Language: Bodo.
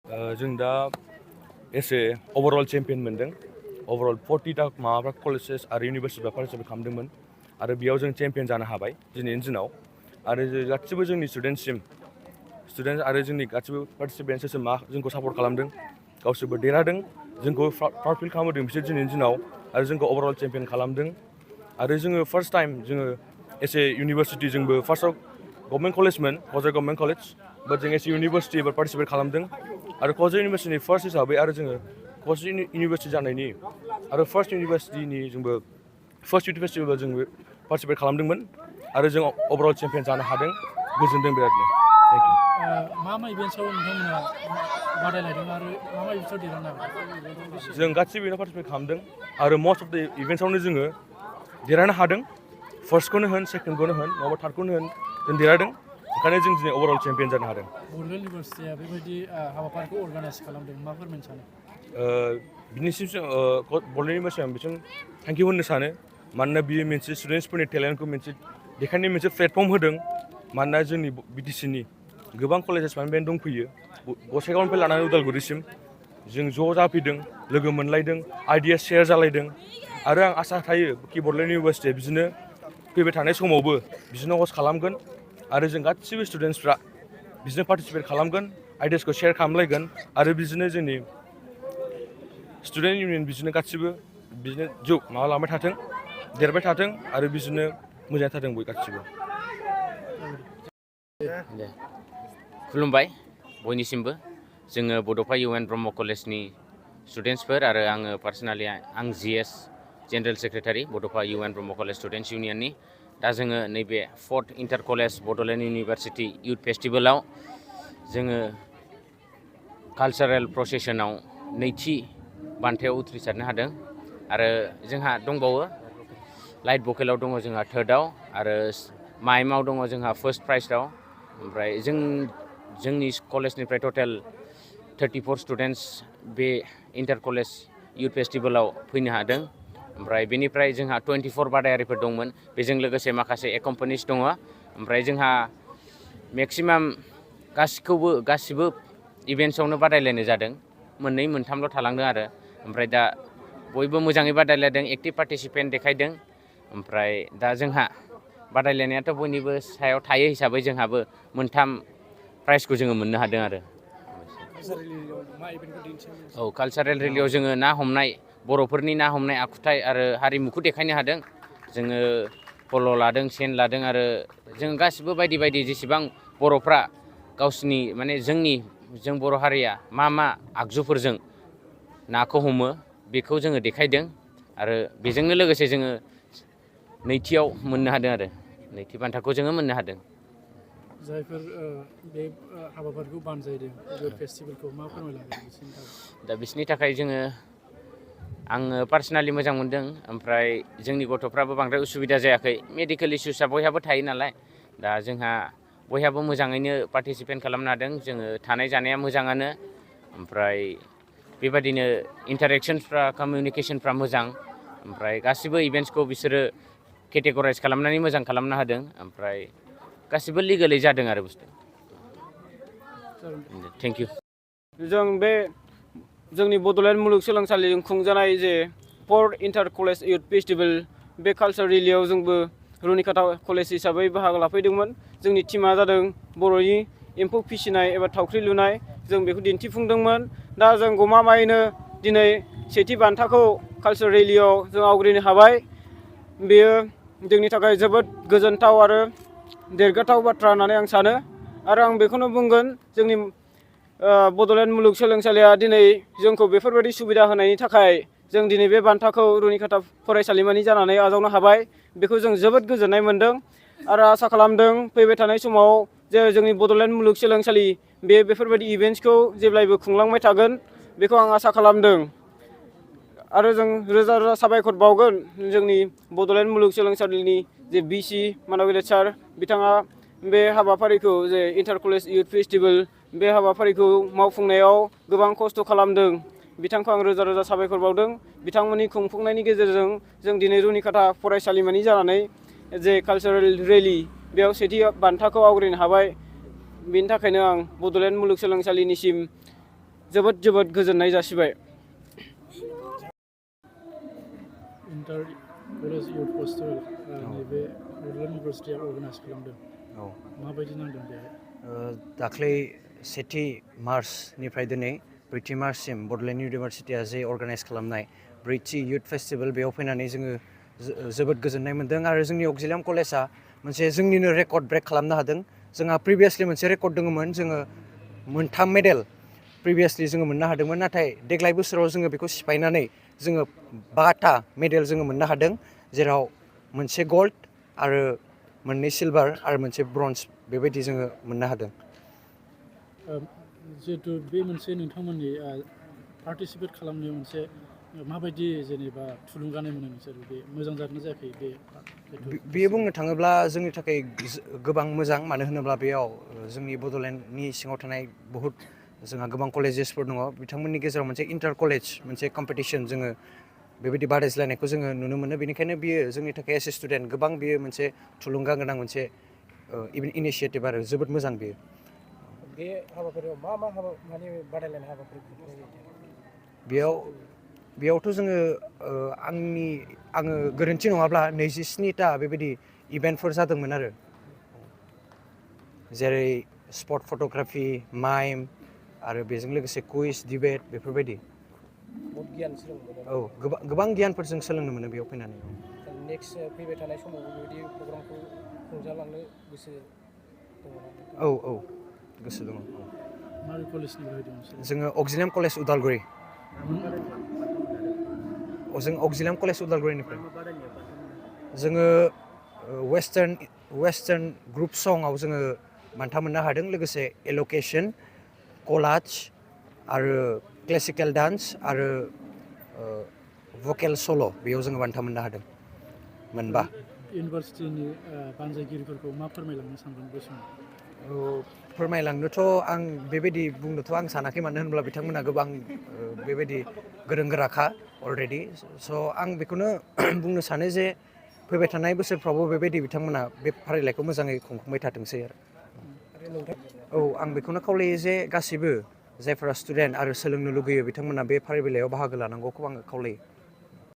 जों दा एसे ओवरअल चेम्पियन मोनदों ओवरअल 40टा माबाफ्रा कलेजेस आरो इउनिभारसिटिफ्रा पार्टिसिपेट खालामदोंमोन आरो बेयाव जों चेम्पियन जानो हाबाय दिनैनि दिनाव आरो गासिबो जोंनि स्टुडेन्ट आरो जोंनि गासिबो पार्टिसिपेन्ट्स मा जोंखौ सापर्ट खालामदों गावसोरबो देरहादों जोंखौ प्राउड फिल खालामदों बिसोर दिनैनि दिनाव आरो जोंखौ ओवरअल चेम्पियन खालामदों आरो जोङो फार्स्ट टाइम जोङो एसे इउनिभारसिटि जोंबो फार्स्टआव गभर्नमेन्ट कलेजमोन क'क्राझार गभर्नमेन्ट कलेज बाट जों एसे इउनिभारसिटि एबार पार्टिसिपेट खालामदों आरो क'क्राझार इउनिभारसिटिनि फार्स्ट हिसाबै आरो जोङो क'क्राझार इउनिभारसिटि जानायनि आरो फार्स्ट इउनिभारसिटिनि जोंबो फार्स्ट इउथ फेस्टिभेलाव जोंबो पार्टिसिपेट खालामदोंमोन आरो जों ओवरअल चेम्पियन जानो हादों गोजोनदों बिरादनो थेंक इउ मा इभेन्ट्सआव नोंथांमोना बादायलायदों आरो मा इभेन्ट्सआव देरहानो हादों जों गासिबो इभेन्टआव पार्टिसिपेट खालामदों आरो मस्ट अफ द इभेन्ट्सआवनो जोङो देरहानो हादों फार्स्टखौनो होन सेकेन्डखौनो होन नङाबा थार्डखौनो होन जों देरहादों ओंखायनो जों दिनै ओवरअल चेम्पियन जानो हादों बड'ल इउनिभारसिटिया बेबायदि हाबाफारिखौ अर्गानाइज खालामदों मा फोरमायनो सानो बिनिसिम बड'ल इउनिभारसिटियाव बिसिम थेंक इउ होननो सानो मानोना बियो मोनसे स्टुडेन्ट्सफोरनि टेलेन्टखौ मोनसे देखायनाय मोनसे प्लेटफर्म होदों मानोना जोंनि बिटिसिनि गोबां कलेजेसफ्रानो बेनो दंफैयो गसाइगावनिफ्राय लानानै उदालगुरिसिम जों ज' जाफैदों लोगो मोनलायदों आइडिया शेयार जालायदों आरो आं आसा थायो कि बड'ल इउनिभारसिटिया बिदिनो फैबाय थानाय समावबो बिदिनो हस्ट खालामगोन आरो जों गासिबो स्टुडेन्ट्सफ्रा बिदिनो पार्टिसिपेट खालामगोन आइडियासखौ शेयार खालामलायगोन आरो बिदिनो जोंनि स्टुडेन्ट इउनियन बिदिनो गासिबो बिदिनो लांबाय थाथों देरबाय थाथों आरो बिदिनो मोजाङै थाथों बय गासिबो दे खुलुमबाय बयनिसिमबो जोङो बड'फा इउ एन ब्रह्म कलेजनि स्टुडेन्ट्सफोर आरो आङो पार्सनेलि आं जिएस जेनेरेल सेक्रेटारि बड'फा U N Brahma college students इउनियननि दा जोङो नैबे 4th inter college Bodoland university youth फेस्टिभेलाव जोङो कालचारेल प्रसेसनाव नैथि बान्थायाव उथ्रिसारनो हादों आरो जोंहा दंबावो लाइट भकेलाव दङ जोंहा थार्डआव आरो माइमाव दङ जोंहा फार्स्ट प्राइजआव ओमफ्राय जोंनि कलेजनिफ्राय टटेल 34 स्टुडेन्ट्स बे इन्टार कलेज इउथ फेस्टिभेलाव फैनो हादों ओमफ्राय बेनिफ्राय जोंहा 24 बादायारिफोर दंमोन बेजों लोगोसे माखासे एकाम्पानिस दङ ओमफ्राय जोंहा मेक्सिमाम गासिबो इभेन्ट्सआवनो बादायलायनाय जादों मोननै मोनथामल' थालांदों आरो ओमफ्राय दा बयबो मोजाङै बादायलायदों एक्टिभ पार्टिसिपेन्ट देखायदों ओमफ्राय दा जोंहा बादायलायनायाथ' बयनिबो सायाव थायो हिसाबै जोंहाबो मोनथाम प्राइजखौ जोङो मोननो हादों आरो औ कालचारेल रेलियाव जोङो ना हमनाय बर'फोरनि ना हमनाय आखुथाय आरो हारिमुखौ देखायनो हादों जोङो फल' लादों सेन लादों आरो जों गासिबो बायदि बायदि जेसेबां बर'फ्रा गावसिनि माने जों बर' हारिया मा आगजुफोरजों नाखौ हमो बेखौ जोङो देखायदों आरो बेजोंनो लोगोसे जोङो नैथियाव मोननो हादों आरो नैथि बान्थाखौ जोङो मोननो हादों जायफोर बे हाबाफारिखौ बानजायदों बे फेस्टिभेलखौ मा फोरमायलांदों दा बिसोरनि थाखाय आङो पार्सनेलि मोजां मोनदों ओमफ्राय जोंनि गथ'फ्राबो बांद्राय उसुबिदा जायाखै मेडिकेल इस्युसआ बयहाबो थायो नालाय दा जोंहा बयहाबो मोजाङैनो पार्टिसिपेट खालामनो हादों जोङो थानाय जानाया मोजाङानो ओमफ्राय बेबादिनो इन्टारेक्सनफ्रा कमिउनिकेसनफ्रा मोजां ओमफ्राय गासिबो इभेन्ट्सखौ बिसोरो केटेगराइज खालामनानै मोजां खालामनो हादों ओमफ्राय गासिबो लिगेलै जादों आरो बुस्थु थेंक इउ जों बे जोंनि बड'लेण्ड मुलुगसोलोंसालिजों खुंजानाय जे 4th inter college youth festival बे कालचार रेलियाव जोंबो रुनिकाटा कलेज हिसाबै बाहागो लाफैदोंमोन जोंनि टिमा जादों बर'नि एम्फौ फिसिनाय एबा थावख्रि लुनाय जों बेखौ दिन्थिफुंदोंमोन दा जों गमामायैनो दिनै सेथि बान्थाखौ कालचार रेलियाव जों आवग्रिनो हाबाय बेयो जोंनि थाखाय जोबोद गोजोनथाव आरो देरगाथाव बाथ्रा होननानै आं सानो आरो आं बेखौनो बुंगोन जोंनि बड'लेण्ड मुलुगसोलोंसालिया दिनै जोंखौ बेफोरबायदि सुबिदा होनायनि थाखाय जों दिनै बे बान्थाखौ रुनिकाटा फरायसालिमानि जानानै आजावनो हाबाय बेखौ जों जोबोद गोजोननाय मोन्दों आरो आसा खालामदों फैबाय थानाय समाव जे जोंनि बड'लेण्ड मुलुगसोलोंसालि बेफोरबायदि इभेन्ट्सखौ जेब्लायबो खुंलांबाय थागोन बेखौ आं आसा खालामदों आरो जों रोजा रोजा साबायखर बावगोन जोंनि बड'लेण्ड मुलुगसोलोंसालिनि जे भिसि मानबिलास सार बिथाङा बे हाबाफारिखौ जे इन्टार कलेज इउथ फेस्टिभेल बे हाबाफारिखौ मावफुंनायाव गोबां खस्थ' खालामदों बिथांखौ आं रोजा रोजा साबायखर बावदों बिथांमोननि खुंफुंनायनि गेजेरजों जों दिनै रुनिकाटा फरायसालिमानि जानानै जे कालचारेल रेलि बेयाव सेथि बान्थाखौ आवग्रिनो हाबाय बेनि थाखायनो आं बड'लेण्ड मुलुगसोलोंसालिनिसिम जोबोद जोबोद गोजोननाय जासिबाय। इन्टार कलेज इयुथ फेस्टिभेल नैबे बड'लेण्ड इउनिभारसिटिया अर्गानाइज खालामदों माबायदि नांदों बेहाय? दाख्लै 7 मार्चनिफ्राय दिनै 3 मार्चसिम बड'लेण्ड इउनिभारसिटिया जे अर्गानाइज खालामनाय ब्रैथि इयुथ फेस्टिभेल बेयाव फैनानै जोङो जोबोद गोजोननाय मोन्दों आरो जोंनि अक्जिलियाम कलेजआ मोनसे जोंनिनो रेकर्ड ब्रेक खालामनो हादों। जोंहा प्रिभियासलि मोनसे रेकर्ड दङमोन, जोङो 3 मेडेल प्रिभियासलि जोङो मोननो हादोंमोन, नाथाय देग्लाय बोसोराव जोङो बेखौ सिफायनानै जोङो 5टा मेडेल जोङो मोननो हादों, जेराव मोनसे गल्ड आरो 2 सिलभार आरो 1 ब्रन्ज बेबायदि जोङो मोननो हादों। जिहेतु बे मोनसे नोंथांमोननि पार्टिसिपेट खालामनायाव मोनसे माबायदि जेनेबा थुलुंगानाय मोनो नोंसोर? बे मोजां जादोंना जायाखै? बेयो बुंनो थाङोब्ला जोंनि थाखाय गोबां मोजां, मानो होनोब्ला बेयाव जोंनि बड'लेण्डनि सिङाव थानाय बहुद जोंहा गोबां कलेजेसफोर दङ, बिथांमोननि गेजेराव मोनसे इन्टार कलेज मोनसे कम्पिटिसन जोङो बेबायदि बादायज्लायनायखौ जोङो नुनो मोनो। बेनिखायनो बियो जोंनि थाखाय एस ए स्टुडेन्ट गोबां बियो मोनसे थुलुंगा गोनां मोनसे इनिशिएटिभ आरो जोबोद मोजां बियो। बे हाबाफारियाव मा माने बादायलायनाय हाबाफारि? बेयावथ' जोङो आङो गोरोन्थि नङाब्ला 27टा बेबायदि इभेन्टफोर जादोंमोन आरो, जेरै स्पट फट'ग्राफि, माइम आरो बेजों लोगोसे कुइज, डिबेट बेफोरबायदि। औ, गोबां गियानफोर जों सोलोंनो मोनो बेयाव फैनानै। नेक्स्ट फैबाय थानाय समाव बेबायदि प्रग्रामखौ खुंजालांनो गोसो दङ? औ, गोसो दङ। माबे कलेजनिफ्राय फैदों? जोङो अक्जिलियाम कलेज उदालगुरि। जों अक्जिलियाम कलेज उदालगुरिनिफ्राय। जोङो वेस्टार्न ग्रुप सङाव जोङो बान्था मोननो हादों, लोगोसे एल'केसन, कलाज आरो क्लासिकेल डान्स आरो भकेल सल' बेयाव जोङो बान्था मोननो हादों, 5। इउनिभार्सिटिनि बानजायगिरिफोरखौ मा फोरमायलांनो सानदों बे समाव? फोरमायलांनोथ' आं बेबायदि बुंनोथ' आं सानाखै, मानो होनब्ला बिथांमोना गोबां बेबायदि गोरों गोराखा अलरेडि। स' आं बेखौनो बुंनो सानो जे फैबाय थानाय बोसोरफ्रावबो बेबायदि बिथांमोना बे फारिलाइखौ मोजाङै खुंफुंबाय थाथोंसै आरो। औ, आं बेखौनो खावलायो जे गासैबो जायफोरा स्टुडेन्ट आरो सोलोंनो लुगैयो बिथांमोना बे फारिलाइयाव बाहागो लानांगौखौ आङो खावलायो।